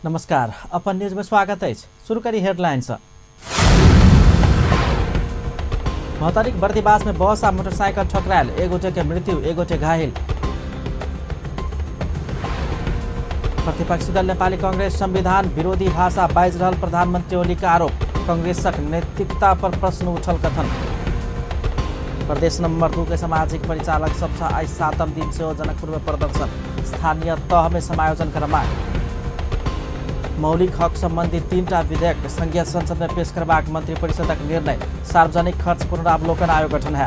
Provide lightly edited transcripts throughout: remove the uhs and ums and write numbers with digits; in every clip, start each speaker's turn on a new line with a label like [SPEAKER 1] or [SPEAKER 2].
[SPEAKER 1] नमस्कार, अपन न्यूज में स्वागत अछि। शुरू करी हेडलाइन से। महोत्तरीक बर्दिवास में बस आ मोटरसाइकिल ठकरायल, एक गोटे के मृत्यु, एक गोटे घायल। प्रतिपक्षी दल नेपाली कांग्रेस संविधान विरोधी भाषा बाजि रहल प्रधानमंत्री ओली के आरोप, कांग्रेसक नैतिकता पर प्रश्न उठल कथन। प्रदेश नंबर 2 के सामाजिक परिचालक सबसँ आइ 7म दिन सेहो जनकपुर में प्रदर्शन, स्थानीय तह में समायोजन कर मांग। मौलिक हक संबंधी 3टा विधेयक संघीय संसद में पेश करबाक मंत्रिपरिषदक निर्णय, सार्वजनिक खर्च पुनरावलोकन आयोग गठन है।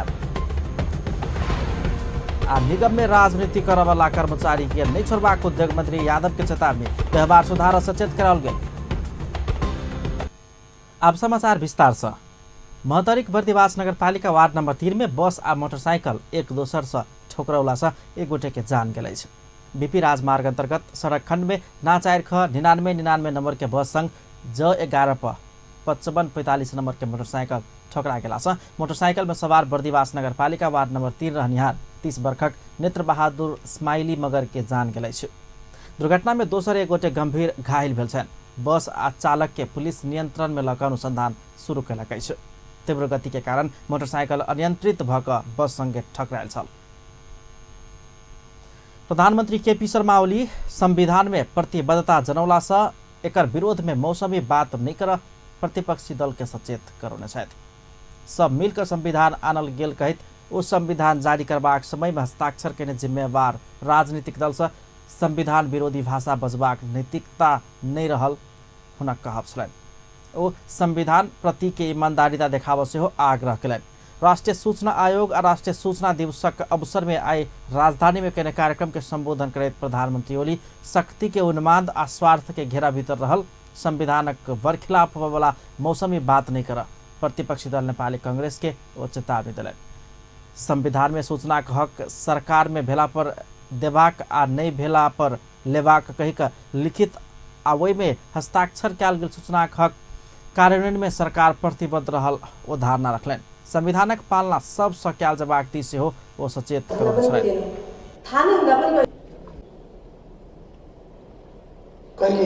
[SPEAKER 1] आ निगम में राजनीति करवला कर्मचारी के नहीं छोड़बाक उद्योग मंत्री यादव के चेतावनी, व्यवहार सुधार सचेत कराओल गेल। अब समाचार विस्तार से। महोत्तरीक बर्दिवास नगरपालिका वार्ड नंबर 3 में बस आ मोटरसाइकिल एक दोसर से ठोकरौला से एक गोटे के जान गेल अछि। बीपी राजमार्ग अंतर्गत सड़क खंड में ना 4 ख 99 99 नंबर के बस संग ज 11 प 55 45 नंबर के मोटरसाइकिल ठोकरा गेला से मोटरसाइकिल में सवार बर्दिवास नगरपालिका वार्ड नंबर 3 रहनिहार 30 वर्षक नेत्र बहादुर स्माइली मगर के जान गेल अछि। दुर्घटना में दोसर एक गोटे गंभीर घायल भेल छनि। बस आ चालक के पुलिस नियंत्रण में लऽ कऽ अनुसंधान शुरू कयलक अछि। तीव्र गति के कारण मोटरसाइकिल अनियंत्रित भऽ कऽ बस संगे ठकरायल छल। प्रधानमंत्री केपी शर्मा ओली संविधान में प्रतिबद्धता जनौला से एकर विरोध में मौसमी बात नहीं कर प्रतिपक्षी दल के सचेत करौने छथि। सब मिलकर संविधान आनल गेल कहैत ओ संविधान जारी करबाक समय में हस्ताक्षर केने जिम्मेवार राजनीतिक दल से संविधान विरोधी भाषा बजबाक नैतिकता नहीं रहल हुनक कहब छलनि। ओ संविधान प्रति के ईमानदारिता देखाबऽ सेहो आग्रह कयलनि। राष्ट्रीय सूचना आयोग आ राष्ट्रीय सूचना दिवसक अवसर में आइ राजधानी में कयने कार्यक्रम के संबोधन करैत प्रधानमंत्री ओली शक्ति के उन्माद आ स्वार्थ के घेरा भीतर रहल संविधानक बरखिलाफ होबयवला मौसमी बात नहीं कर प्रतिपक्षी दल नेपाली कांग्रेस के ओ चेतावनी देलनि। संविधान में सूचनाक हक सरकार में भेला पर देबाक आ नहीं भेला पर लेबाक कहि कऽ लिखित आ ओहिमे हस्ताक्षर कयल गेल सूचनाक हक कार्यान्वयन में सरकार प्रतिबद्ध रहल ओ धारणा रखलनि। संविधानक पालना सबसँ कयल जेबाक दिस सेहो ओ सचेत करौने छलनि।
[SPEAKER 2] कहिले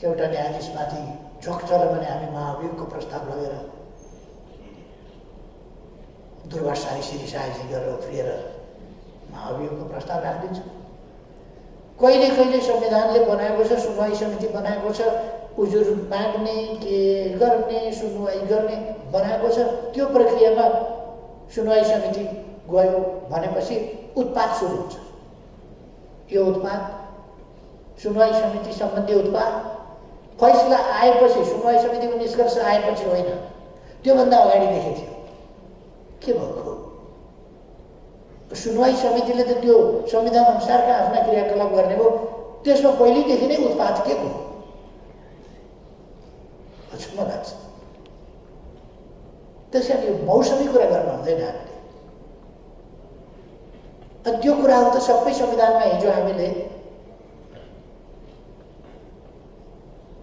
[SPEAKER 2] एउटा न्यायाधीशमाथि झोक चल्यो भने हामी महाअभियोगको प्रस्ताव लगेर दुर्वासारी सिरिसाइजी गरेर उफ्रिएर महाअभियोगको प्रस्ताव राखिदिन्छौँ। कहिले कहिले संविधानले बनाएको छ, सुनवाई समिति बनाएको छ, उजुर माग्ने के गर्ने सुनवाई गर्ने बनाएको छ। त्यो प्रक्रियामा सुनवाई समिति गयो भनेपछि उत्पात सुरु हुन्छ। यो उत्पात सुनवाई समिति सम्बन्धी उत्पात फैसला आएपछि, सुनवाई समितिको निष्कर्ष आएपछि होइन, त्योभन्दा अगाडिदेखि थियो। के भएको? सुनवाई समितिले त त्यो संविधान अनुसारका आफ्ना क्रियाकलाप गर्ने हो, त्यसमा पहिल्यैदेखि नै उत्पात के हो? अचम्म लाग्छ। त्यस कारण यो मौसमी कुरा गर्न हुँदैन हामीले। अनि त्यो कुराहरू त सबै संविधानमा हिजो हामीले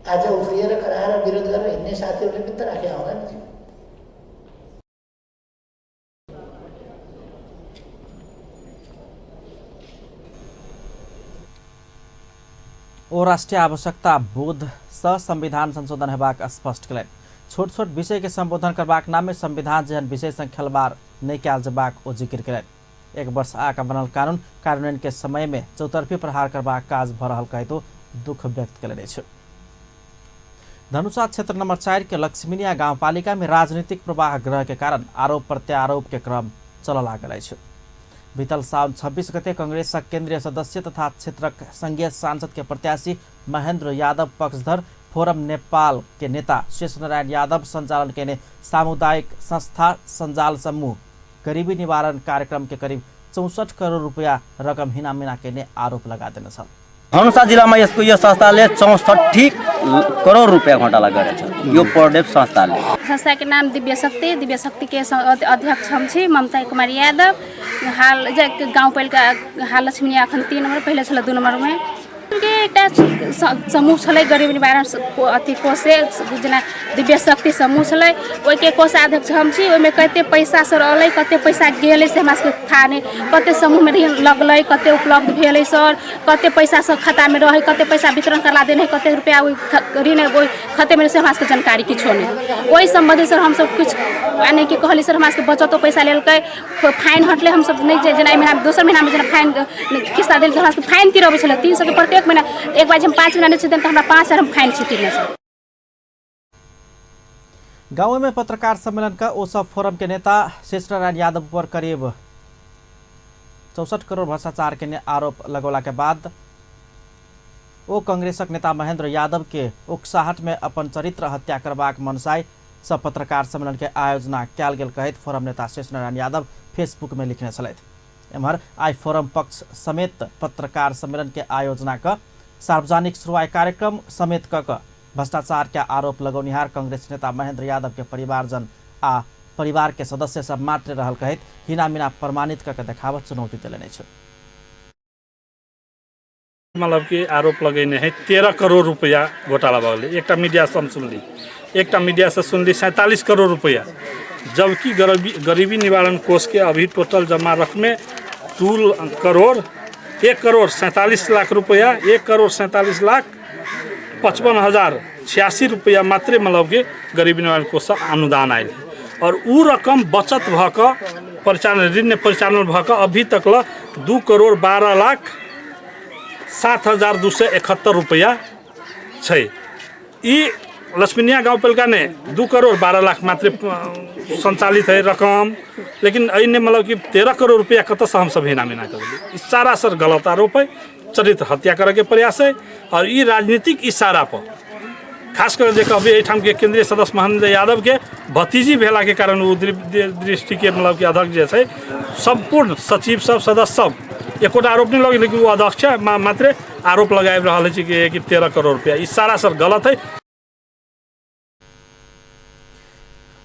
[SPEAKER 2] आज उफ्रिएर कराएर विरोध गरेर हिँड्ने साथीहरूले पनि त राखेका होला नि त्यो।
[SPEAKER 1] ओ राष्ट्रिय आवश्यकता बोध सँ संविधान संशोधन हेबाक स्पष्ट कयलनि। छोट छोट विषय के संबोधन करबाक नाम में संविधान जेहन विषय संग खेलबाड़ नहि कयल जेबाक ओ जिक्र कयलनि। एक वर्ष आगा बनल कानून कार्यान्वयन के समय में चौतर्फी प्रहार करबाक काज भऽ रहल कहैत ओ दुख व्यक्त कयलनि अछि। धनुषा क्षेत्र नंबर 4 के लक्ष्मीनिया गाउँपालिका में राजनीतिक प्रवाह ग्रह के कारण आरोप प्रत्यारोप के क्रम चलऽ लागल अछि। बीतल साउन 26 गते कांग्रेस केंद्रीय सदस्य तथा क्षेत्रक संघीय सांसद के प्रत्याशी महेंद्र यादव पक्षधर फोरम नेपाल के नेता शेषनारायण यादव संचालन केने सामुदायिक संस्था संजाल समूह गरीबी निवारण कार्यक्रम के करीब 64 करोड़ रुपया रकम हिनामिना केने आरोप लगा देने छल।
[SPEAKER 3] धनुषा जिल्लामा यसको यो संस्थाले 64 करोड रुपियाँ घोटाला गरेछ यो प्रदेश संस्थाले।
[SPEAKER 4] संस्था के नाम दिव्य शक्ति, दिव्य शक्ति के अध्यक्ष हम छी ममता कुमारी यादव। हाल गाँव पालिका हाल लक्ष्मीनिया अखन 3 नंबर, पहले छल 2 नंबर में। के एकटा समूह छलै गरीबी निवारण अथी कोषे, जेना दिव्य शक्ति समूह छलै, ओहिके कोषाध्यक्ष हम छी। ओहिमे कते पैसा सर अलै, कते पैसा गेलै, से हमरा सबके था नहि। कते समूहमे ऋण लगलै, कते उपलब्ध भेलै सर, कते पैसा सब खातामे रहै, कते पैसा वितरण करला देने, कते रुपैआ ओहि ऋण ओहि खातेमे, से हमरा सबके जानकारी किछो नहि। ओहि सम्बन्धी सर हमसब किछु यानी कि कहली सर, हमरा सबके बचतो पैसा लेलकै, फाइन हटलै। हमसब नहि जेना एहि महीना, दोसर महीनामे जेना फाइन किस्ता देल, हमरा सबके फाइन तिरबै छलै 300 के प्रत्येक महीना। एक बार जे हम 5 महीना नहि छै, तऽ हमरा 5000 हम फाइन छी तिरने सर।
[SPEAKER 1] गाँव में पत्रकार सम्मेलन का ओ सब फोरम के नेता शेषनारायण यादव पर करीब 64 करोड़ भ्रष्टाचार के आरोप लगौला के बाद ओ कांग्रेसक नेता महेंद्र यादव के उकसाहट में अपन चरित्र हत्या करबाक मनसाय सब पत्रकार सम्मेलन के आयोजना कयल गेल कहैत फोरम नेता शेषनारायण यादव फेसबुक में लिखने छलथि। एम्हर आइ फोरम पक्ष समेत पत्रकार सम्मेलन के आयोजना क सार्वजनिक सुनवाई कार्यक्रम समेत क भ्रष्टाचार के आरोप लगौनिहार कांग्रेस नेता महेंद्र यादव के परिवारजन आ परिवार के सदस्य सब मात्र रहल कहैत हिना-मिना प्रमाणित क के देखाबत चुनौती देलनि अछि।
[SPEAKER 5] मतलब कि आरोप लगेने है 13 करोड़ रुपया घोटाला भऽ गेलै। एकटा मीडियासँ हम सुनली, एकटा मीडियासँ सुनली 47 करोड़ रुपया, जबकि गरीबी गरीबी निवारण कोषके अभी टोटल जमा रकमे 2 करोड़ 1 करोड़ 47 लाख रुपया, 1 करोड़ 47 लाख 55 हजार 86 रुपया मात्रे मतलब कि गरीबी निवारण कोषसँ अनुदान आयल है और उ रकम बचत भऽ कऽ परिचालन ऋण परिचालन भऽ कऽ अभी तक ल 2 करोड़ 12 लाख 7271 रुपैआ छै। ई लक्ष्मीनिया गाँवपालिका ने 2 करोड़ 12 लाख मात्रे संचालित है रकम, लेकिन एहिने मतलब कि 13 करोड़ रुपया कतऽसँ हमसब हिना मिना कऽ देलियै? ई सारा सर गलत आरोप है, चरित्र हत्या करऽके प्रयास है और ई राजनीतिक इशारा पर खास कर जे कहबै एहिठामके केंद्रीय सदस्य महेंद्र यादवके भतीजी भेलाके कारण ओ दृष्टिके मतलब कि अध्यक्ष जे छै, सम्पूर्ण सचिव सब सदस्य सब एकोटा आरोप नहि लगे, लेकिन ओ अध्यक्ष मात्रे आरोप लगाबि रहल अछि कि 13 करोड़ रुपया। ई सारा सर गलत है।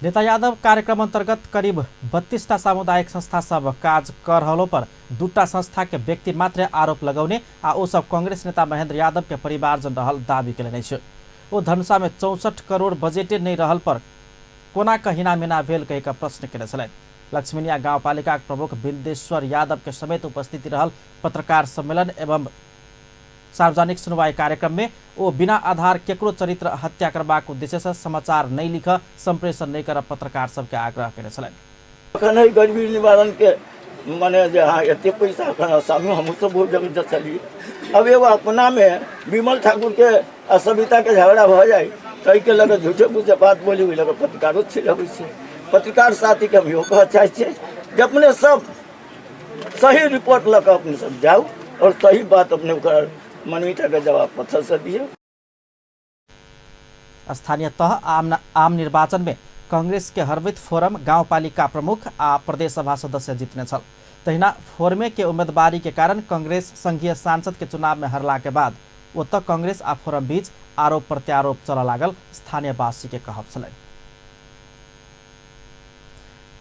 [SPEAKER 1] नेता यादव कार्यक्रम अंतर्गत करीब 32टा सामुदायिक संस्था सब काज कर रहलो पर 2टा संस्था के व्यक्ति मात्र आरोप लगौने आ ओ सब कांग्रेस नेता महेंद्र यादव के परिवारजन रहल दावी केलनि अछि। ओ धनुषा में 64 करोड़ बजेटे नहीं रहल पर कोना क हिना-मिना भेल कहि क प्रश्न केने छलनि। लक्ष्मीनिया गाँवपालिका प्रमुख बिंदेश्वर यादव के समेत उपस्थिति रहल पत्रकार सम्मेलन एवं सार्वजनिक सुनवाई कार्यक्रम में ओ बिना आधार केकरो चरित्र हत्या करबाक उद्देश्य से समाचार नहीं लिख संप्रेषण नहीं कर पत्रकार सबके आग्रह केने छलनि।
[SPEAKER 6] अखन एहि गरीबी निवारण के मने जे हाँ एते पैसा अखन सामने हमहूँ सब बहुत जगह चलिए। अब एगो अपना में विमल ठाकुर के आ सविता के झगड़ा भऽ जाय ताहिके लऽ कऽ झूठे फूसे बात बोली, ओहि लऽ कऽ पत्रकारो छिड़बै छै। पत्रकार साथीके हम इहो कहऽ चाहै छियै जे अपने सब सही रिपोर्ट लऽ कऽ अपने सब जाउ और सही बात अपने ओकर मनमीटाके जवाब पत्थरसँ दियौ।
[SPEAKER 1] स्थानीय तह आम निर्वाचन में कांग्रेस के हरवित फोरम गाँवपालिका प्रमुख आ प्रदेश सभा सदस्य जीतने छल। तहिना फोरमे के उम्मीदवारी के कारण कांग्रेस संघीय सांसद के चुनाव में हरला के बाद ओतऽ कांग्रेस आ फोरम बीच आरोप प्रत्यारोप चलऽ लागल स्थानीयवासी के कहब छलनि।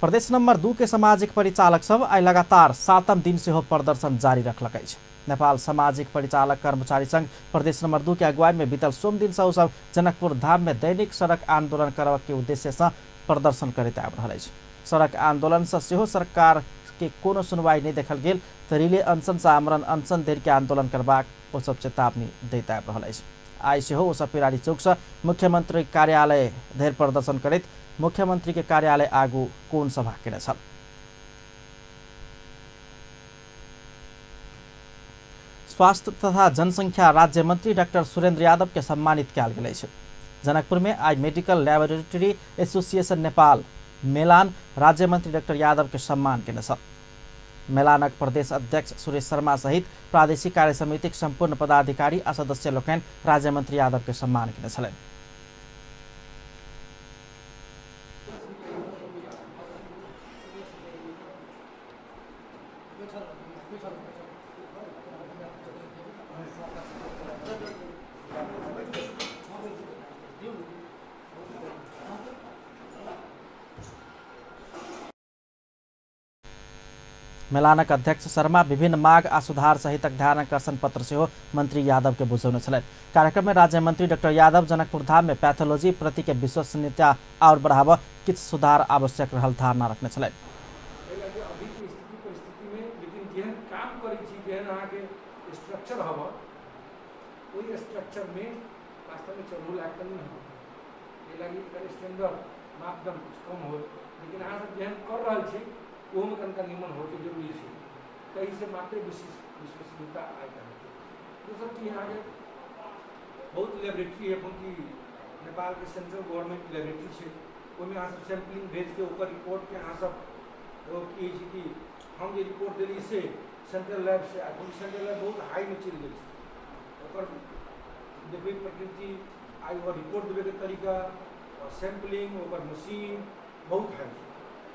[SPEAKER 1] प्रदेश नंबर 2 के सामाजिक परिचालक सब आइ लगातार 7म दिन सेहो प्रदर्शन जारी रखलक अछि। नेपाल सामाजिक परिचालक कर्मचारी संघ प्रदेश नंबर 2 के अगुवाई में बीतल सोम दिन से सब जनकपुर धाम में दैनिक सड़क आंदोलन करब के उद्देश्य से प्रदर्शन करैत आबि रहल अछि। सड़क आंदोलन से सेहो सरकार के कोनो सुनवाई नहीं देखल गेल त रिले अनशन से आमरण अनशन धरि के आंदोलन करबाक ओ सब चेतावनी दैत आबि रहल अछि। आइ सेहो ओ सब पिरारी चौक से मुख्यमंत्री कार्यालय धरि प्रदर्शन करैत मुख्यमंत्री के कार्यालय आगू कोन सभा केने छल। स्वास्थ्य तथा जनसंख्या राज्य मंत्री डाक्टर सुरेंद्र यादव के सम्मानित कयल गेल अछि। जनकपुर में आज medical laboratory association Nepal Milan राज्य मंत्री डाक्टर यादव के सम्मान केने छल। मेलानक प्रदेश अध्यक्ष सुरेश शर्मा सहित प्रादेशिक कार्य समितिक संपूर्ण पदाधिकारी आ सदस्य लोकनि राज्य मंत्री यादव के सम्मान केने छलनि। मेलानक अध्यक्ष शर्मा विभिन्न माग आ सुधार सहितक ध्यानाकर्षण पत्र सेहो मंत्री यादव के बुझौने छलनि। कार्यक्रम में राज्य मंत्री डॉक्टर यादव जनकपुर धाम में पैथोलॉजी प्रति के विश्वसनीयता और बढ़ावा किछु सुधार आवश्यक रहल धारणा रखने छलनि।
[SPEAKER 7] मापदंड कुछ कम हो, लेकिन अहाँ सब जेहन कर रहल छी ओहोमे कनिका निमन होइके जरूरी छै, ताहिसँ मात्र विश्वसनीयता आबि रहल। दोसर की अहाँके बहुत लेबोरेटरी है, कि नेपालके सेंट्रल गवर्नमेंट लेबोरेटरी छै, ओहिमे अहाँ सब सैम्पलिंग भेजके ओकर रिपोर्टके अहाँ सब की होइ छै कि हम जे रिपोर्ट देली से सेंट्रल लैब से, आ सेंट्रल लैब बहुत हाईमे चलि गेल छै, ओकर देखबै प्रकृति आ ओकर रिपोर्ट देबैके तरीका और सैम्पलिंग ओकर मशीन बहुत हाई छै,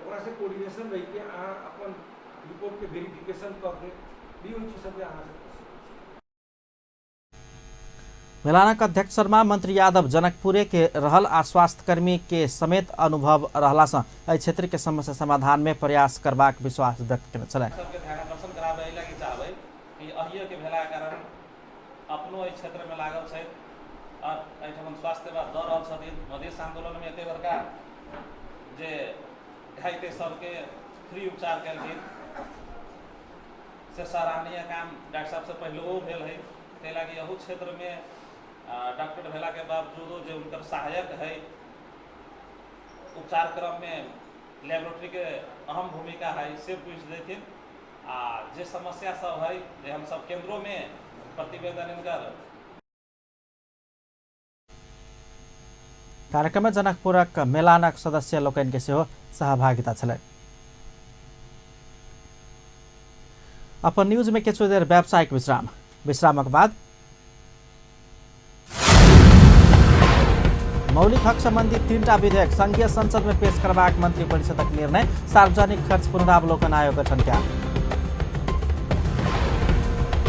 [SPEAKER 7] ओकरासँ कोऑर्डिनेशन रहिके अहाँ अपन रिपोर्टके वेरिफिकेशन कऽ के भी ओहि चीज सबके अहाँ सब कऽ सकै छी।
[SPEAKER 1] मेलानक अध्यक्ष शर्मा मंत्री यादव जनकपुरे के रहल आ स्वास्थ्यकर्मी के समेत अनुभव रहलासँ एहि क्षेत्र के समस्या समाधान में प्रयास करबाक विश्वास व्यक्त केने छलनि।
[SPEAKER 8] सबके ध्यानाकर्षण कराबै एहि लागि चाहबै कि अहिएके भेलाके कारण अपनो एहि क्षेत्रमे लागल छथि और एहिठाम स्वास्थ्य सेवा दऽ रहल छथिन। मधेश आन्दोलनमे एते बड़का जे घाइते सबके फ्री उपचार केलखिन से सराहनीय काम डॉक्टर साहब से पहिलो भेल है, ताहि लागि एहू क्षेत्रमे डॉक्टर भेलाके बावजूदो जे हुनकर सहायक है उपचार क्रममे लेबोरेटरीके अहम भूमिका है से बुझि देथिन। आ जे समस्या सब है जे हमसब केंद्रोमे प्रतिवेदन हिनकर।
[SPEAKER 1] कार्यक्रम में जनकपुरक मेलानक सदस्य लोकनि के सेहो सहभागिता छलनि। अपन न्यूज में किछु देर व्यावसायिक विश्राम, विश्रामक बाद मौलिक हक संबंधी 3टा विधेयक संघीय संसद में पेश करबाक मंत्री परिषदक निर्णय, सार्वजनिक खर्च पुनरावलोकन आयोग गठन कयल।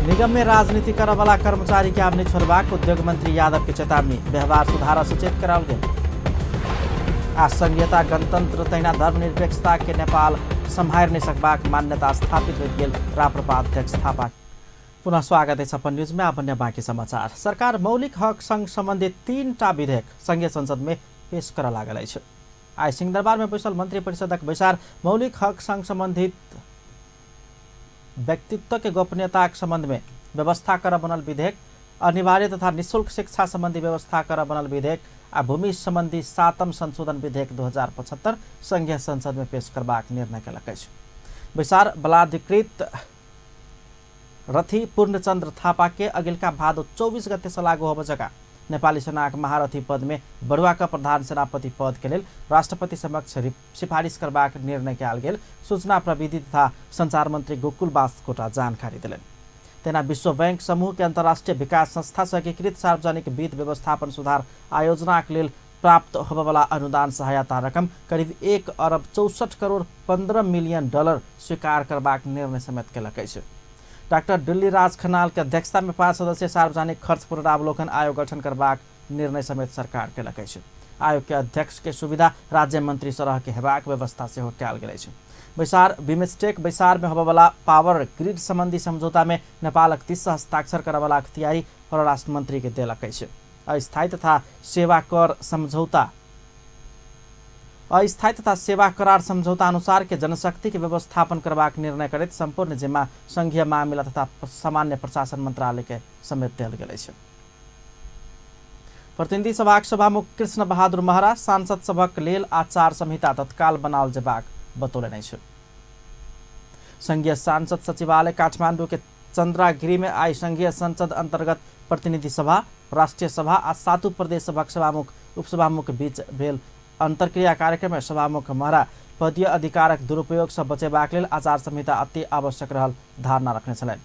[SPEAKER 1] निगम में राजनीति करऽवला कर्मचारी के आब नहि छोड़बाक उद्योग मंत्री यादव के चेतावनी, व्यवहार सुधार सचेत कराओल गेल। आ संघीयता गणतंत्र तहिना धर्मनिरपेक्षता के नेपाल सम्हारि नहि सकबाक मान्यता स्थापित होइत गेल राप्रपा अध्यक्ष थापा। पुनः स्वागत है अपन न्यूज में। अपन बाकी समाचार। सरकार मौलिक हक संग संबंधित 3टा विधेयक संघीय संसद में पेश करऽ लागल अछि। आइ सिंहदरबार में बैसल मंत्री परिषदक बैसार मौलिक हक संग संबंधित व्यक्तित्व के गोपनीयताक संबंध में व्यवस्था कर बनल विधेयक, अनिवार्य तथा निःशुल्क शिक्षा संबंधी व्यवस्था कर बनल विधेयक आ भूमि संबंधी 7म संशोधन विधेयक 2075 संघीय संसद में पेश करबाक निर्णय केलक अछि। बैसार बलाधिकृत रथी पूर्णचंद्र थापा के अगिलका भादो 24 गते से लागू होबय जका नेपाली सेनाक महारथी पद में बढुआक प्रधान सेनापति पद के लेल राष्ट्रपति समक्ष सिफारिश करबाक निर्णय कयल गेल सूचना प्रविधि तथा संचार मंत्री गोकुल बास्कोटा जानकारी देलनि। तेना विश्व बैंक समूह के अंतर्राष्ट्रीय विकास संस्था से एकीकृत सार्वजनिक वित्त व्यवस्थापन सुधार आयोजनाक लेल प्राप्त होबयवला अनुदान सहायता रकम करीब 1 अरब 64 करोड़ 15 मिलियन डॉलर स्वीकार करबाक निर्णय समेत केलक अछि। डाक्टर दिल्लीराज खनाल के अध्यक्षता में 5 सदस्यीय सार्वजनिक खर्च पुनरावलोकन आयोग गठन करबाक निर्णय समेत सरकार केलक अछि। आयोग के अध्यक्ष के सुविधा राज्य मंत्री सरह के हेबाक व्यवस्था सेहो कयल गेल अछि। बैसार बिम्स्टेक बैसार में होबयवला पावर ग्रिड संबंधी समझौता में नेपालक 30 हस्ताक्षर करयवला अख्तियारी परराष्ट्र मंत्री के देलक अछि। अस्थायी तथा सेवा कर समझौता अस्थायी तथा सेवा करार समझौता अनुसार के जनशक्ति के व्यवस्थापन करबाक निर्णय करैत संपूर्ण जिम्मा संघीय मामिला तथा सामान्य प्रशासन मंत्रालय के समेत देल गेल अछि। प्रतिनिधि सभाक सभामुख कृष्ण बहादुर महरा सांसद सभक लेल आचार संहिता तत्काल बनाओल जेबाक बतौलनि अछि। संघीय सांसद सचिवालय काठमांडू के चंद्रागिरी में आई संघीय संसद अंतर्गत प्रतिनिधि सभा, राष्ट्रीय सभा आ 7 प्रदेश सभक सभामुख उपसभामुख बीच भेल अंतर्क्रिया कार्यक्रम में सभामुख महरा पदीय अधिकारक दुरुपयोग से बचेबाक लेल आचार संहिता अति आवश्यक रहल धारणा रखने छलनि।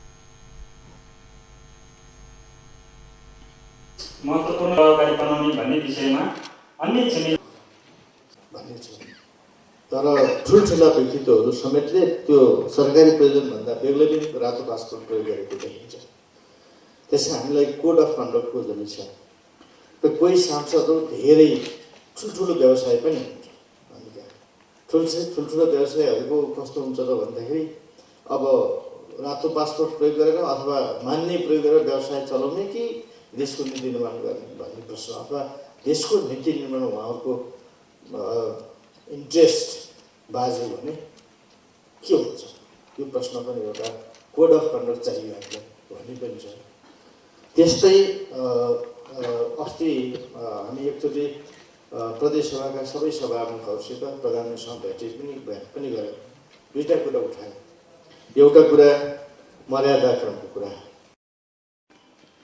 [SPEAKER 9] महत्वपूर्ण प्रभावकारी बनाउने भन्ने विषयमा अन्य छिमेकी
[SPEAKER 10] भन्ने छ, तर ठुल्ठुला व्यक्तित्वहरू समेतले त्यो सरकारी प्रयोजनभन्दा बेग्लै पनि रातो पासपोर्ट प्रयोग गरेको देखिन्छ। त्यसै हामीलाई कोड अफ कन्डक्टको जरुरी छ। र कोही सांसदहरू धेरै ठुल्ठुलो व्यवसाय पनि हुन्छ, ठुल्ठुलो व्यवसायहरूको कस्तो हुन्छ त भन्दाखेरि अब रातो पासपोर्ट प्रयोग गरेर अथवा मान्य प्रयोग गरेर व्यवसाय चलाउने कि देशको नीति निर्माण गर्ने भन्ने प्रश्न, अथवा देशको नीति निर्माण उहाँहरूको इन्ट्रेस्ट बाज्यो भने के हुन्छ, यो प्रश्न पनि एउटा कोड अफ कन्डक्ट चाहियो हामीलाई भन्ने पनि छ। त्यस्तै अस्ति हामी एकचोटि प्रदेशसभाका सबै सभामुखहरूसित प्रधानमन्त्रीसँग भेट पनि गऱ्यौँ। दुईवटा कुरा उठायौँ। एउटा कुरा मर्यादाक्रमको कुरा।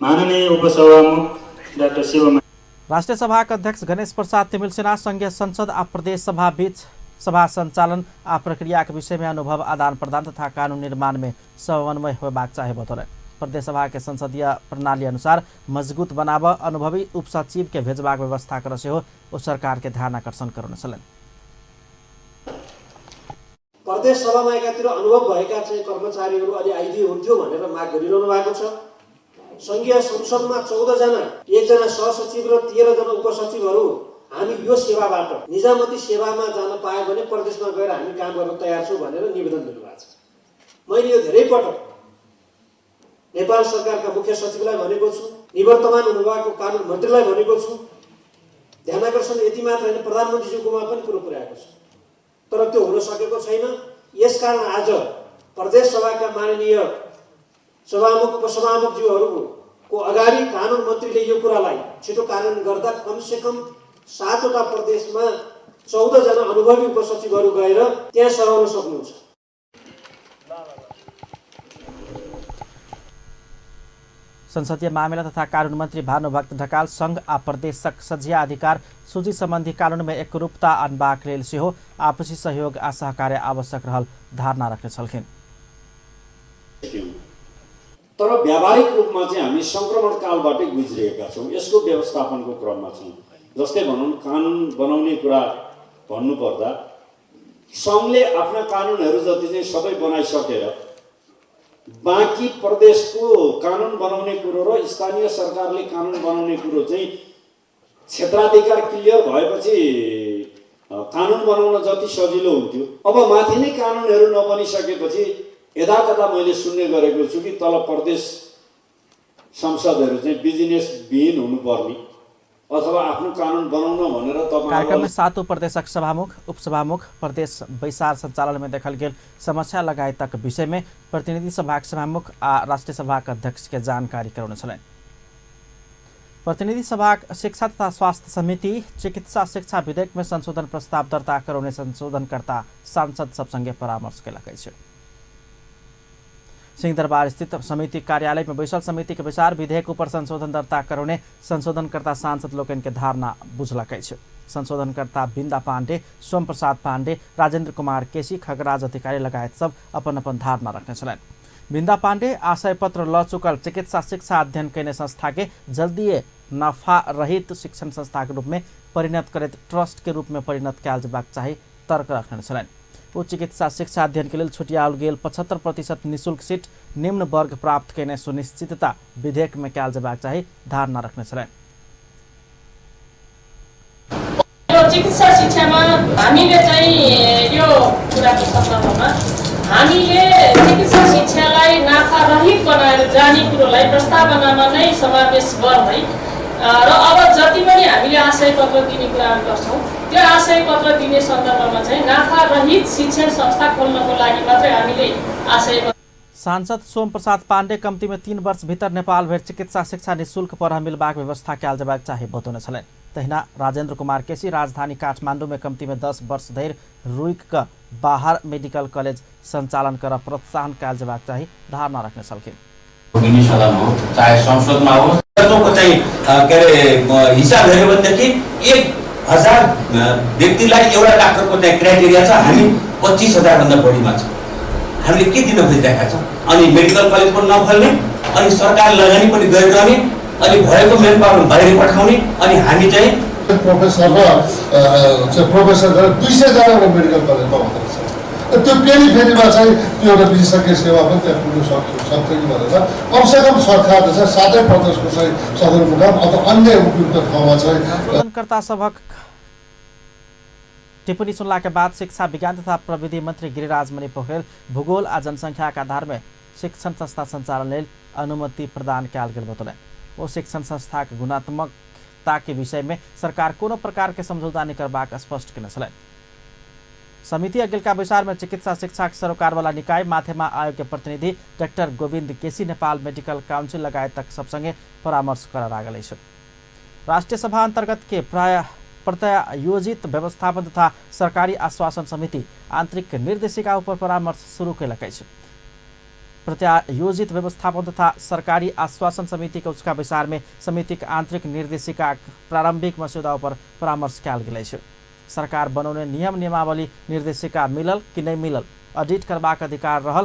[SPEAKER 9] माननीय उपसभामुख डाक्टर शिव
[SPEAKER 1] राष्ट्रिय सभाका अध्यक्ष गणेश प्रसाद तिमिल्सिना संघीय संसद आ प्रदेश सभा बीच सभा संचालन आ प्रक्रियाके विषयमे अनुभव आदान प्रदान तथा कानून निर्माण में समन्वय होबाक चाही बतौलनि। प्रदेश सभा के संसदीय प्रणाली अनुसार मजबूत बनाब अनुभवी उपसचिव के भेजबाक व्यवस्था कर सेहो ओ सरकार के ध्यान आकर्षण करने छलनि।
[SPEAKER 11] प्रदेश सभामा एकातिर अनुभव भएका चाहिँ कर्मचारीहरू अलि आइदिए हुन्थ्यो भनेर माग गरिरहनु भएको छ। संघीय संसदमा 14 जना, एकजना सहसचिव र 13 जना उपसचिवहरू हामी यो सेवाबाट निजामती सेवामा जान पायो भने प्रदेशमा गएर हामी काम गर्न तयार छौँ भनेर निवेदन दिनुभएको छ। मैले यो धेरै पटक नेपाल सरकारका मुख्य सचिवलाई भनेको छु, निवर्तमान हुनुभएको कानुन मन्त्रीलाई भनेको छु। ध्यानाकर्षण यति मात्र होइन, प्रधानमन्त्रीज्यूकोमा पनि कुरो पुर्याएको छु, तर त्यो हुन सकेको छैन। यसकारण आज प्रदेश सभाका माननीय सभामुख उपसभामुखज्यूहरूको अगाडि कानुन मन्त्रीले यो कुरालाई छिटो कार्यान्वयन गर्दा कमसेकम 7वटा प्रदेशमा 14 जना अनुभवी उपसचिवहरू गएर त्यहाँ सराउन सक्नुहुन्छ।
[SPEAKER 1] संसदीय मामिला तथा कानून मंत्री भानुभक्त ढकाल संघ आ प्रदेशक सझिया अधिकार सूची संबंधी कानून में एकरूपता अनबाक लेल सेहो आपसी सहयोग आ सहकार्य आवश्यक रहल धारणा रखने छलखिन।
[SPEAKER 12] तर व्यावहारिक रूपमा चाहिँ हामी संक्रमण कालबाटै गुज्रिएका छौँ, यसको व्यवस्थापनको क्रममा छौँ। जस्तै भनौँ कानुन बनाउने कुरा भन्नुपर्दा सङ्घले आफ्ना कानुनहरू जति चाहिँ सबै बनाइसकेर बाँकी प्रदेशको कानुन बनाउने कुरो र स्थानीय सरकारले कानुन बनाउने कुरो चाहिँ क्षेत्राधिकार क्लियर भएपछि कानुन बनाउन जति सजिलो हुन्थ्यो, अब माथि नै कानुनहरू नबनिसकेपछि यदा कदा मैले सुन्ने गरेको छु कि तल प्रदेश संसदहरू चाहिँ बिजनेस विहीन हुनुपर्ने अथवा आफ्नो कानुन बनाउन भनेर।
[SPEAKER 1] कार्यक्रम में सातों प्रदेशक सभामुख उपसभामुख प्रदेश बैसार संचालन में देखल गेल समस्या लगायतक विषय में प्रतिनिधि सभाक सभामुख आ राष्ट्रिय सभाक अध्यक्ष के जानकारी करौने छलनि। प्रतिनिधि सभाक शिक्षा तथा स्वास्थ्य समिति चिकित्सा शिक्षा विधेयक में संशोधन प्रस्ताव दर्ता करौने संशोधनकर्ता सांसद सब संगे परामर्श केलक अछि। सिंहदरबार स्थित समिति कार्यालय में बैसल समिति के विचार विधेयक ऊपर संशोधन दर्ता करौने संशोधनकर्ता सांसद लोकनि के धारणा बुझलक अछि। संशोधनकर्ता बिंदा पांडे, सोम प्रसाद पांडे, राजेंद्र कुमार केसी, खगराज अधिकारी लगायत सब अपन अपन धारणा रखने छलनि। बिंदा पांडे आशय पत्र ल चुकल चिकित्सा शिक्षा अध्ययन कयने संस्था के जल्दिए नफा रहित शिक्षण संस्था के रूप में परिणत करैत ट्रस्ट के रूप में परिणत कयल जेबाक चाही तर्क रखने छलनि। ओ चिकित्सा शिक्षा अध्ययन के लेल छुटियाओल गेल 75% निःशुल्क सीट निम्न वर्ग प्राप्त कयने सुनिश्चितता विधेयक में कयल जेबाक चाही धारणा रखने छलनि।
[SPEAKER 13] यो चिकित्सा शिक्षामा हामीले चाहिँ यो कुराको सन्दर्भमा हामीले चिकित्सा शिक्षालाई नाफा रहित बनाएर जाने कुरोलाई प्रस्तावनामा नै समावेश गर्दै र अब जति पनि हामीले आशय पत्र दिने कुराहरू गर्छौँ त्यो आशय पत्र दिने सन्दर्भमा चाहिँ नाफा रहित शिक्षण संस्था खोल्नको लागि मात्रै हामीले आशय।
[SPEAKER 1] सांसद सोम प्रसाद पांडे कम्ती में 3 वर्ष भीतर नेपाल भरि चिकित्सा शिक्षा निःशुल्क पढ़ मिलबाक व्यवस्था कयल जेबाक चाही बतौने छलनि। तहिना राजेंद्र कुमार केसी राजधानी काठमांडू में कम्ती में 10 वर्ष धरि रुकि कऽ बाहर मेडिकल कॉलेज संचालन कर प्रोत्साहन कयल जेबाक चाही धारणा रखने छलखिन।
[SPEAKER 14] चाहे संसदमा होस् चाहिँ के अरे हिसाब हेऱ्यो भनेदेखि 1000 व्यक्तिलाई एउटा डाक्टरको चाहिँ क्राइटेरिया छ, हामी 25,000 भन्दा बढीमा छ। हामीले के दिन खोजिरहेका छौँ? अनि मेडिकल कलेज पनि नखोल्ने, अनि सरकार लगानी पनि गरिरहने, अनि भएको मेन पावर बाहिर पठाउने, अनि हामी चाहिँ
[SPEAKER 15] प्रोफेसर र प्रोफेसर गरेर 200 जनाको मेडिकल कलेजमा हुँदो रहेछ। त्यो पेरिफेरीमा चाहिँ त्यो एउटा विशेषज्ञ सेवा पनि त्यहाँ पुग्न सक्छ कि भनेर कमसेकम सरकारले चाहिँ सातै प्रदेशको चाहिँ सदरमुकाम अथवा अन्य उपयुक्त ठाउँमा चाहिँ
[SPEAKER 1] संशोधनकर्ता सभक टिप्पणी सुनला के बाद शिक्षा विज्ञान तथा प्रविधि मंत्री गिरिराज मणि पोखरेल भूगोल आ जनसंख्या के आधार में शिक्षण संस्था संचालन लेल अनुमति प्रदान कयल गेल बतौलनि। ओ शिक्षण संस्था के गुणात्मकता के विषय में सरकार कोनो प्रकार के समझौता नहि करबाक स्पष्ट केने छलनि। समिति अगिलका बैसार में चिकित्सा शिक्षा के सरोकार वाला निकाय माथेमा आयोग के प्रतिनिधि doctor Govind KC Nepal medical council लगायत सब संगे परामर्श कर लागल अछि। राष्ट्रीय सभा अंतर्गत के प्राय प्रत्यायोजित व्यवस्थापन तथा सरकारी आश्वासन समिति आंतरिक निर्देशिका ऊपर परामर्श शुरू कयलक अछि। प्रत्यायोजित व्यवस्थापन तथा सरकारी आश्वासन समिति के उचका बैसार में समिति के आंतरिक निर्देशिका प्रारंभिक मस्यौदा ऊपर परामर्श कयल गेल अछि। सरकार बनौने नियम नियमावली निर्देशिका मिलल कि नहीं मिलल ऑडिट करबाक अधिकार रहल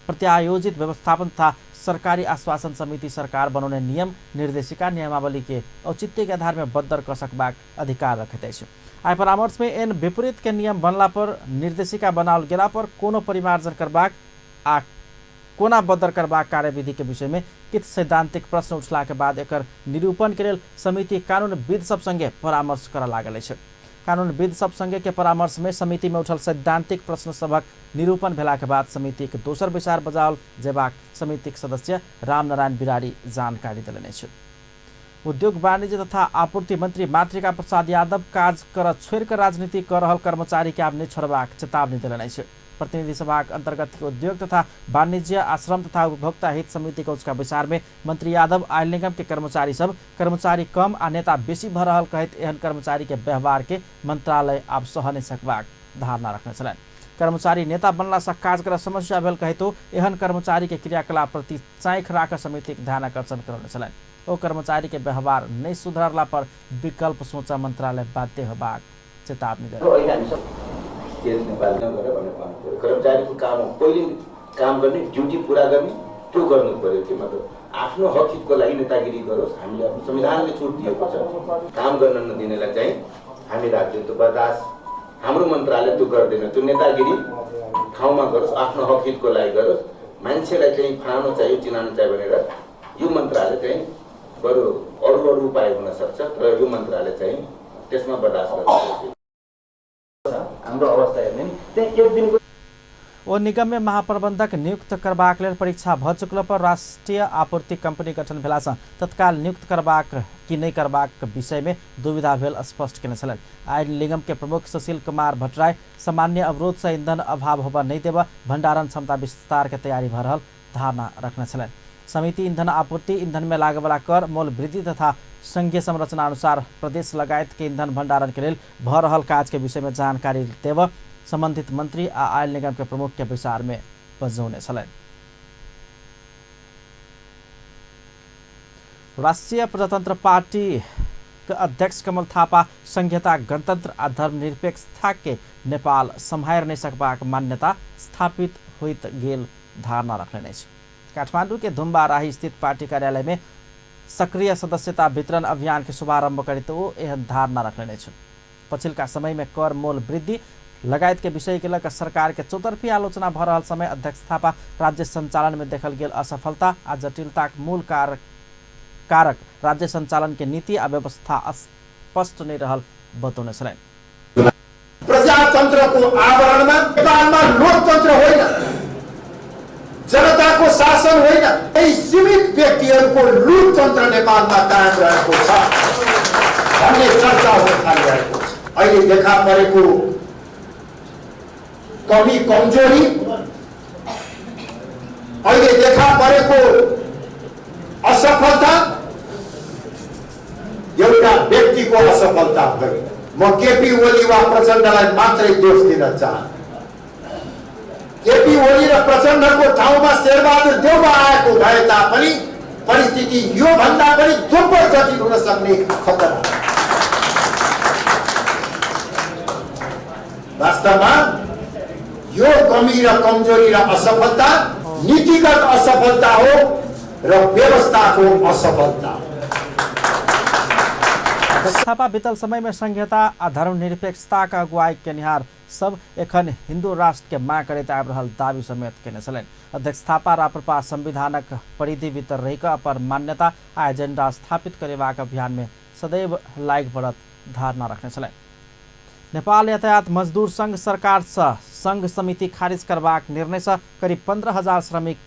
[SPEAKER 1] प्रत्यायोजित व्यवस्थापन तथा सरकारी आश्वासन समिति सरकार बनौने नियम निर्देशिका नियमावली के औचित्य के आधार में बदर क सकबाक अधिकार रखैत अछि। आइ परामर्श में एन विपरीत के नियम बनला पर निर्देशिका बनाओल गेला पर कोनो परिमार्जन करबाक आ कोना बदर करबाक कार्यविधि के विषय में किछु सैद्धांतिक प्रश्न उठला के बाद एकर निरूपण के लेल समिति कानूनविद सब संगे परामर्श करऽ लागल अछि। कानूनविद सब संगे के परामर्श में समिति में उठल सैद्धांतिक प्रश्न सभक निरूपण भेला के बाद समिति के दोसर बैसार बजाओल जेबाक समितिक सदस्य रामनारायण बिरारी जानकारी देलनि अछि। उद्योग वाणिज्य तथा आपूर्ति मंत्री मातृका प्रसाद यादव काज कर छोड़ि कऽ राजनीति कर रहल कर्मचारी के आब नहि छोड़बाक चेतावनी देलनि अछि। प्रतिनिधि सभाक अंतर्गत उद्योग तथा वाणिज्य आश्रम तथा उपभोक्ता हित समिति के उचका बैसार में मंत्री यादव आयल निगम के कर्मचारी सब कर्मचारी कम आ नेता बेसी भऽ रहल कहैत एहन कर्मचारी के व्यवहार के मंत्रालय आब सह नहि सकबाक धारणा रखने छलनि। कर्मचारी नेता बनला से काज कर समस्या भेल कहितो एहन कर्मचारी के क्रियाकलाप प्रति चाँखि राख समितिक ध्यान आकर्षण करौने छलनि। ओ कर्मचारी के व्यवहार नहि सुधारला पर विकल्प सोचा मंत्रालय बाध्य होबाक चेतावनी देलनि।
[SPEAKER 16] कर्मचारीको काम हो पहिले काम गर्ने, ड्युटी पुरा गर्ने, त्यो गर्नु पर्यो। के मतलब आफ्नो हक हितको लागि नेतागिरी गरोस्, हामीले आफ्नो संविधानले छुट दिएको छ। काम गर्न नदिनेलाई चाहिँ हामी राज्य त्यो बर्दाश्त हाम्रो मन्त्रालय त्यो गर्दैन। त्यो नेतागिरी ठाउँमा गरोस्, आफ्नो हक हितको लागि गरोस्, मान्छेलाई चाहिँ फलानु चाहियो चिनानु चाहियो भनेर यो मन्त्रालय चाहिँ बरु अरू अरू उपाय हुन सक्छ, तर यो मन्त्रालय चाहिँ त्यसमा बर्दाश्त गर्छ। हाम्रो अवस्था हेर्ने त्यहाँ एक दिनको
[SPEAKER 1] ओ निगम में महाप्रबंधक नियुक्त करबाक लेल परीक्षा भ चुकल पर राष्ट्रीय आपूर्ति कंपनी गठन भेला सँ तत्काल नियुक्त करबाक कि नहि करबाक विषय में दुविधा भेल स्पष्ट केने छलनि। आयल निगम के प्रमुख सुशील कुमार भट्टराई सामान्य अवरोध से ईंधन अभाव होबय नहि देबय भंडारण क्षमता विस्तार के तैयारी भऽ रहल धारणा रखने छलनि। समिति ईंधन आपूर्ति, ईंधन में लागयवला कर, मोल वृद्धि तथा संघीय संरचना अनुसार प्रदेश लगायत के ईंधन भंडारण के लेल भऽ रहल काज के विषय में जानकारी देबय संबंधित मंत्री आ आयल निगम के प्रमुख के बैसार में बजौने छलनि। राष्ट्रीय प्रजातंत्र पार्टी के अध्यक्ष कमल थापा संघीयता, गणतंत्र आ धर्मनिरपेक्षता के नेपाल सम्हारि नहि सकबाक मान्यता स्थापित होइत गेल धारणा रखलनि अछि। काठमांडू के धुम्बाराही स्थित पार्टी कार्यालय में सक्रिय सदस्यता वितरण अभियान के शुभारंभ करैत ओ एहन धारणा रखलनि अछि। पछिलका समय में कर मोल वृद्धि लगायत के विषय के लऽ सरकार के चौतर्फी आलोचना भऽ रहल समय अध्यक्ष थापा राज्य संचालन में देखल गेल असफलता आ जटिलताक मूल कारक राज्य संचालन के नीति आ व्यवस्था स्पष्ट नहीं रहल बतौने छलनि।
[SPEAKER 17] प्रजातन्त्रको आवरणमा नेपालमा लोकतन्त्र होइन, जनताको शासन होइन, केही सीमित व्यक्तिहरूको लुटतन्त्र नेपालमा कायम रहेको छ भन्ने चर्चा हुन थालिरहेको छ। अहिले देखा परेको कमी कमजोरी, अहिले देखा परेको असफलता एउटा व्यक्तिको असफलता होइन। म केपी ओली वा प्रचण्डलाई मात्रै दोष दिन चाहन्न। केपी ओली र प्रचण्डको ठाउँमा शेरबहादुर देउवा आएको भए तापनि परिस्थिति यो भन्दा पनि दोब्बर जटिल हुन सक्ने खतरा। वास्तवमा यो कमी र कमजोरी र असफलता नीतिगत असफलता हो र व्यवस्थाको असफलता हो।
[SPEAKER 1] थापा बीतल समय में संघीयता आ धर्मनिरपेक्षता का अगुवाई केनिहार सब एखन हिंदू राष्ट्र के मांग करैत आबि रहल दावी समेत केने छलनि। अध्यक्ष थापा राप्रपा संविधानक परिधि भीतर रहि कऽ अपन मान्यता आ एजेंडा स्थापित करेबाक अभियान में सदैव लागि पड़त धारणा रखने छलनि। नेपाल यातायात मजदूर संघ सरकार सँ संघ समिति खारिज करबाक निर्णय सँ करीब 15,000 श्रमिक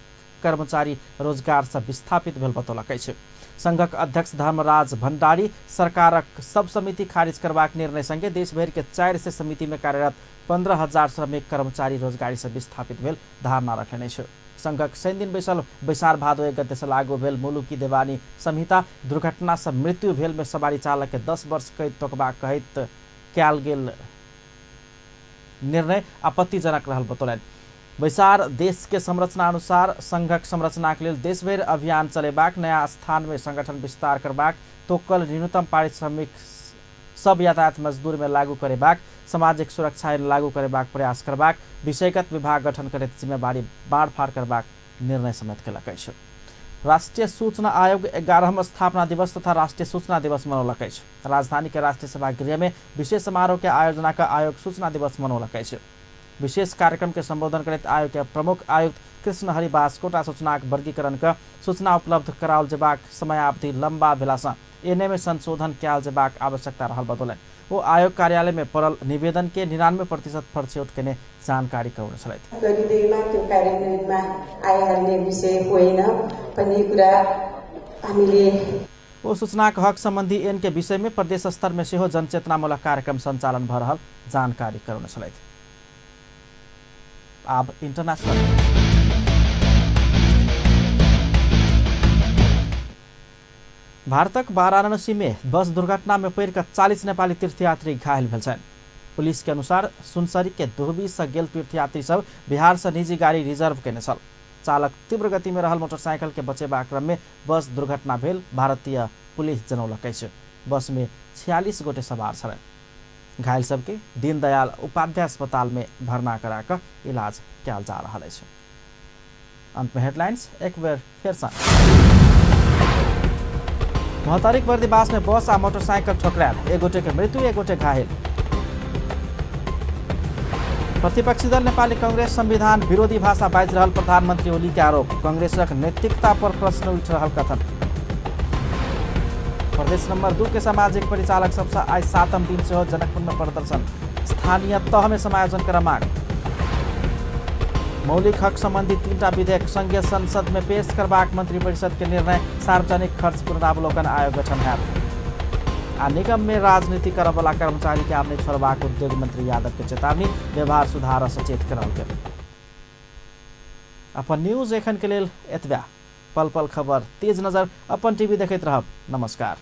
[SPEAKER 1] कर्मचारी रोजगार सँ विस्थापित भेल बतौलक अछि। संघक अध्यक्ष धर्मराज भण्डारी सरकारक सब समिति खारिज करबाक निर्णय संगे देशभरि के 400 समिति में कार्यरत 15,000 श्रमिक कर्मचारी रोजगारी सँ विस्थापित भेल धारणा रखने अछि। संघक शनि दिन बैसल बैसार भादो 1 गते से लागू भेल मुलुकी देवानी संहिता दुर्घटना सँ मृत्यु भेल में सवारी चालक के 10 वर्ष कैद तोकबाक कहैत कयल गेल निर्णय आपत्तिजनक रहल बतौलनि। बैसार देश के संरचना अनुसार संघक संरचना के लेल देशभरि अभियान चलेबाक, नया स्थान में संगठन विस्तार करबाक, तोकल न्यूनतम पारिश्रमिक सब यातायात मजदूर में लागू करेबाक, सामाजिक सुरक्षा ऐन लागू करेबाक प्रयास करबाक, विषयगत विभाग गठन करैत जिम्मेवारी बाँडफाँड करबाक निर्णय समेत केलक अछि। राष्ट्रीय सूचना आयोग 11वां स्थापना दिवस तथा राष्ट्रीय सूचना दिवस मनौलक अछि। राजधानी के राष्ट्रीय सभागृह में विशेष समारोह के आयोजना क आयोग सूचना दिवस मनौलक अछि। विशेष कार्यक्रम के संबोधन करैत आयोग के प्रमुख आयुक्त कृष्ण हरि बास्कोटा सूचनाक वर्गीकरण क सूचना उपलब्ध कराओल जेबाक समयावधि लंबा भेला सँ एने में संशोधन कयल जेबाक आवश्यकता रहल बतौलनि। ओ आयोग कार्यालय में पड़ल निवेदन के 99% फर्छ्यौट केने जानकारी करौने छलथि।
[SPEAKER 18] गरिँदैमा त्यो कार्यान्वयनमा आइहाल्ने विषय होइन भन्ने कुरा हामीले
[SPEAKER 1] ओ सूचनाक हक सम्बन्धी ऐन के विषय में प्रदेश स्तर में सेहो जनचेतनामूलक कार्यक्रम संचालन भ रहल जानकारी करौने छलथि। आब इंटरनेशनल। भारतक वाराणसी में बस दुर्घटना में पड़ि कऽ 40 नेपाली तीर्थयात्री घायल भेल छनि। पुलिस के अनुसार सुनसरी के धोबी से गेल तीर्थयात्री सब बिहार से निजी गाड़ी रिजर्व केने छल। चालक तीव्र गति में रहल मोटरसाइकिल के बचेबाक क्रम में बस दुर्घटना भेल भारतीय पुलिस जनौलक अछि। बस में 46 गोटे सवार छलनि। घायल सबके दीनदयाल उपाध्याय अस्पताल में भर्ना करा कऽ इलाज कयल जा रहल अछि। अंत में हेडलाइंस एक बेर फेर सँ। महोत्तरीक बर्दिवास में बस आ मोटरसाइकिल ठोकरायल, एक गोटे के मृत्यु, एक गोटे घायल। प्रतिपक्षी दल नेपाली कांग्रेस संविधान विरोधी भाषा बाजि रहल प्रधानमंत्री ओली के आरोप, कांग्रेसक नैतिकता पर प्रश्न उठि रहल कथन। प्रदेश नंबर 2 के सामाजिक परिचालक सबसँ आइ 7म दिन सेहो जनकपुर में प्रदर्शन, स्थानीय तह में समायोजन कर मांग। मौलिक हक संबंधी 3टा विधेयक संघीय संसद में पेश करबाक मंत्रिपरिषद के निर्णय, सार्वजनिक खर्च पुनरावलोकन आयोग गठन हैत। आ निगम में राजनीति करबला कर्मचारी के आब नहि छोड़बाक उद्योग मंत्री यादव के चेतावनी, व्यवहार सुधार सचेत कराओल गेल। अपन न्यूज एखन के लेल एतबे। पल पल खबर तेज नजर अपन टीवी देखैत रहब। नमस्कार।